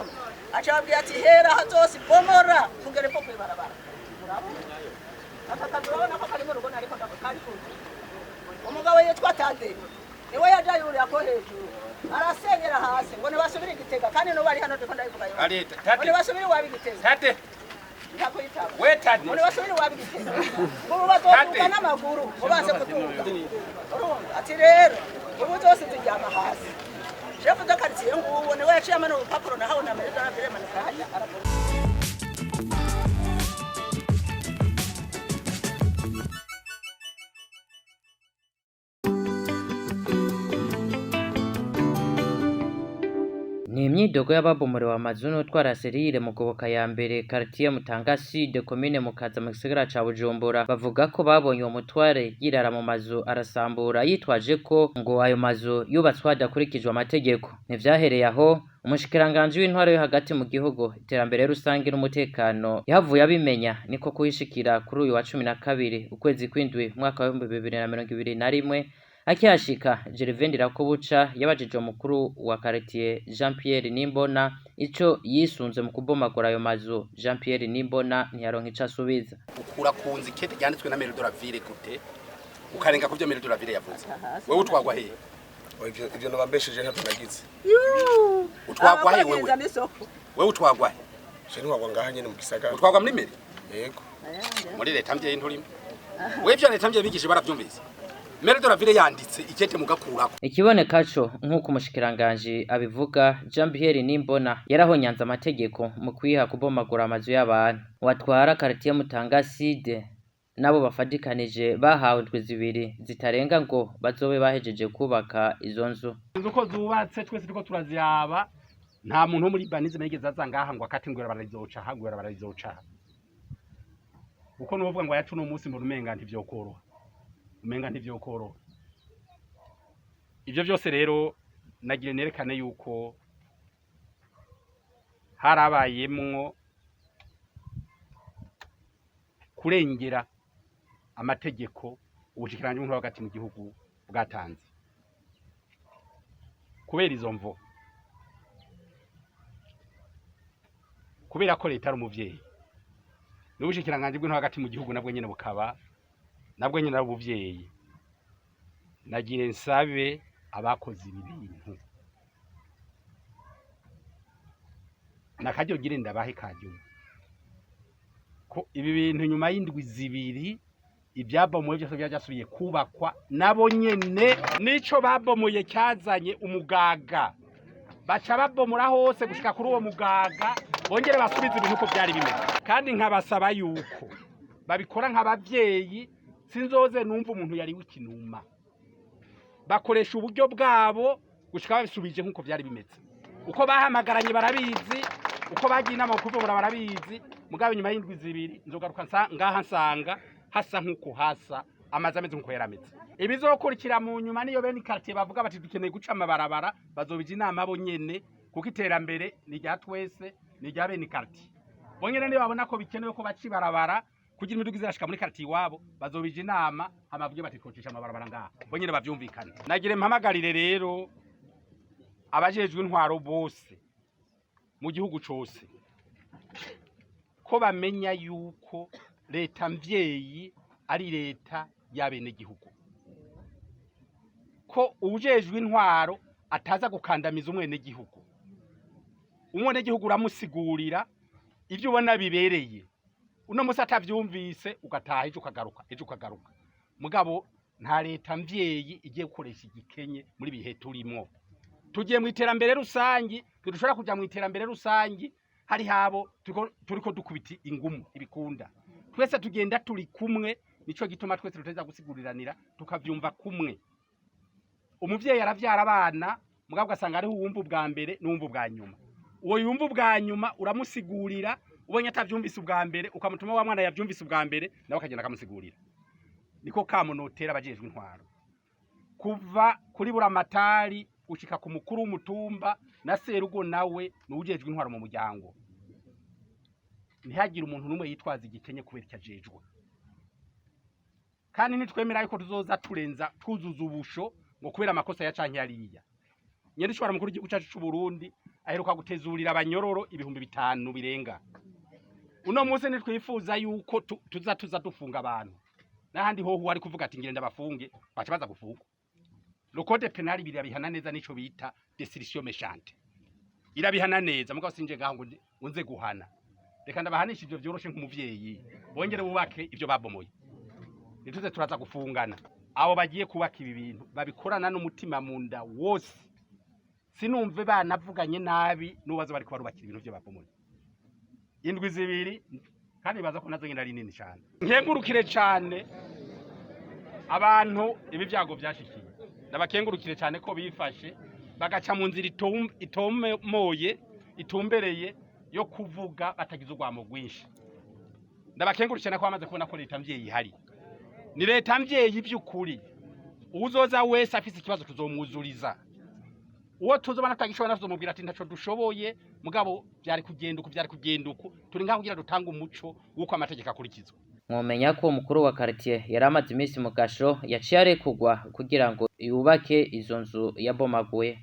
Urumva aca ababwira ati hera hazose bomora kugera epfo kw'ibarabara. Urabona aka kazu, urabona ko kari mu rugo, ariko kari kuzu. Umugabo yitwa Tade niwe yaje yurira ko hejuru arasenyera hasi ngo ntibasubire igitega, kandi n'ubu ari hano ndiko ndabivuga yo. Ari Ngo Tate. ntibasubire iwabo igitega. Tate. Ntakwitaba. We Tate. Ngo ntibasubire iwabo igitega, ngo ubu bazoduga n'amaguru ngo baze kuduga. Urumva ati rero ubu zose ziryama hasi. Chef de quartier nguwo niwe yaciye amanura urupapuro, nahawe na meza aramanuka hajya aravuga. Ni imyidogo y'ababomorewe amazu n'utwara serire mu Goboka ya mbere, quartier Mutanga Sud, komine Mukaza, mu gisagara ca Bujumbura. Bavuga ko babonye uwo mutware yirara mu mazu arasambura, yitwaje ko ngo ayo mazu yubatswe hadakurikijwe amategeko. Ntivyahereye aho, umushikiranganji w'intwaro yo hagati mu gihugu, iterambere rusange n'umutekano yahavuye abimenya, niko kuhishikira kuri uyu wa 12 ukwezi kw'indwi umwaka wa 2021. Akihashika, Gervais Ndirakobuca yabajije umukuru wa quartier Jean Pierre Nimbona ico yisunze mu kubomagura ayo mazu. Jean Pierre Nimbona ntiyaronka ico asubiza. Ukura ku nzu ikete ryanditswe na Maire de la Ville gute, ukarenga ku byo Maire de la Ville yavuze? Wewe utwagwa hehe? Ivyo nobambesheje, ntavyo nagize. Utwagwa he wewe? Abakagiriza n'isoko. Wewe utwagwa he? Je ntwagwa ngaha nyene mu gisagara. Utwagwa muri mairie? Yego. Muri leta mvyeyi nturimo wewe. Ivyo leta mvyeyi bigishije baravyumvise. Maire de la Ville yanditse ikete mugakurako. Ikiboneka co nk'uko umushikiranganji abivuga, Jean Pierre Nimbona yarahonyanze amategeko mu kwiha kubomagura amazu y'abantu. Watwara quartier Mutanga Sud nabo bafadikanije bahawe indwi 2 zitarenga ngo bazobe bahejeje kubaka izo nzu. Inzu uko zubatse twese turiko turaziraba, nta muntu wo muri urbanisme yigeze aza ngaha ngo akate ngo bararizoca aha, ngo bararizoca aha, kuko nuvuga ngo ayacu uno munsi mbona umenga ntivyokoroha, umenga ntivyokoroha. Ivyo vyose rero nagira nerekane yuko harabayemwo kurengera amategeko ubushikiranganji bw'intwaro hagati mu gihugu bwatanze. Kubera izo mvo, kubera ko leta ari umuvyeyi n'ubushikiranganji bw'intwaro hagati mu gihugu nabwo nyene bukaba nabwo nyene ari ubuvyeyi, nagire nsabe abakoze ibi bintu nakaryo gire ndabahe kajyumwe ko ibi bintu nyuma y'indwi 2 ibyabomoye byose byasubiye kubakwa nabo nyene. Nico babomoye cyazanye umugaga, baca babomora hose gushika kuri uwo mugaga, bongere basubize ibintu uko byari bimeze. Kandi nkabasaba yuko babikora nk'abavyeyi, sinzoze numva umuntu yari w'ikinuma. Bakoresha uburyo bwabo gushika babisubije nk'uko byari bimeze. Uko bahamagaranye barabizi, uko bagiye inama kuvumura barabizi. Mugabo inyuma y'indwi 2 nzogaruka ngaha nsanga hasa nk'uko hasa, amazu ameze nk'uko yarameze. Ibizokurikira mu nyuma niyo bene quartier bavuga bati dukeneye guca amabarabara, bazobija inama bo nyene, kuko iterambere ni rya twese, ni rya bene quartier. Bo nyene niyo babona ko bikenewe ko baca ibarabara kugira imiduga izirashika muri quartier iwabo, bazobija inama hama bavuge bati twocisha amabarabara ngaha, bo nyene bavyumvikane. Nagire mpamagarire rero abajejwe intwaro bose mu gihugu cose ko bamenya yuko leta mvyeyi ari leta y'abenegihugu, ko uwujejwe intwaro ataza gukandamiza umwenegihugu. Umwenegihugu uramusigurira ibyo ubona bibereye uno musi, atavyumvise ugataha ejo ukagaruka, ejo ukagaruka. Mugabo nta leta mvyeyi igiye gukoresha igikenye muri bihe turimwo. Tugiye mu iterambere rusangi, ntidushobora kuja mu iterambere rusangi hari habo turiko dukubita ingumu ibikunda. Twese tugenda turi kumwe, nico gituma twese tuteza gusiguriranira tukavyumva kumwe. Umuvyeyi aravyara abana, mugabo ugasanga hariho uwumva ubwa mbere n'uwumva ubwa nyuma. Uwo yumva ubwa nyuma uramusigurira, ubonye atavyumvise ubwa mbere ukamutuma wa mwana yavyumvise ubwa mbere, nawe akagenda akamusigurira. Niko kamunotera abajejwe intwaro kuva kuri buramatari gushika ku mukuru w'umutumba na serugo, nawe nuwujejwe intwaro mu muryango. Ntihagire umuntu n'umwe yitwaza igikenye kubera icyo ajejwe. Kandi nitwemera yuko tuzoza turenza twuzuza ubusho ngo kubera amakosa ya canke yariya. Nyene ishobora mukuru w'igihugu cacu c'u Burundi Aheruka gutezurira abanyororo 5000 birenga. Uno munsi ntitwifuza yuko tuza tuza dufunga abantu. N'ahandi hoho wari kuvuga ati ngenda bafunge, baca baza gufungwa. Le code pénal birabihana neza, nico bita destruction méchante. Irabihana neza, mugabo sinje ngaho ngo nze guhana. Reka ndabahanisha ivyo vyoroshe nk'umuvyeyi. Bongere bubake ivyo babomoye. Ntituze turaza gufungana. Abo bagiye kubaka ibi bintu babikorana n'umutima mu nda wose. Sinumve banavuganye nabi n'ubazo bariko barubakira ibintu vyo babomoye. Indwi 2 kandi baza ko nazo nyine ari nini cyane. Nkengurukire cyane abantu ibi byago byashikiye. Ndabakengurukire cyane ko bifashe bagaca mu nzira itomoye, itumbereye yo kuvuga batagize urwamo rwinshi. Ndabakengurukire cyane ko bamaze kubona ko leta mvyeyi ihari. Ni leta mvyeyi by'ukuri. Uwuzoza wese afise ikibazo tuzomwuzuriza. Uwo tuzobona tutagishobora tuzomubwira ati ntaco dushoboye, mugabo byari kugenda uku, byari kugenda uku. Turi ngaho kugira dutange umuco w'uko amategeko akurikizwa. Mwomenya ko umukuru wa quartier yari amaze iminsi mu gasho, yaciye arekurwa kugira ngo yubake izo nzu yabomaguye.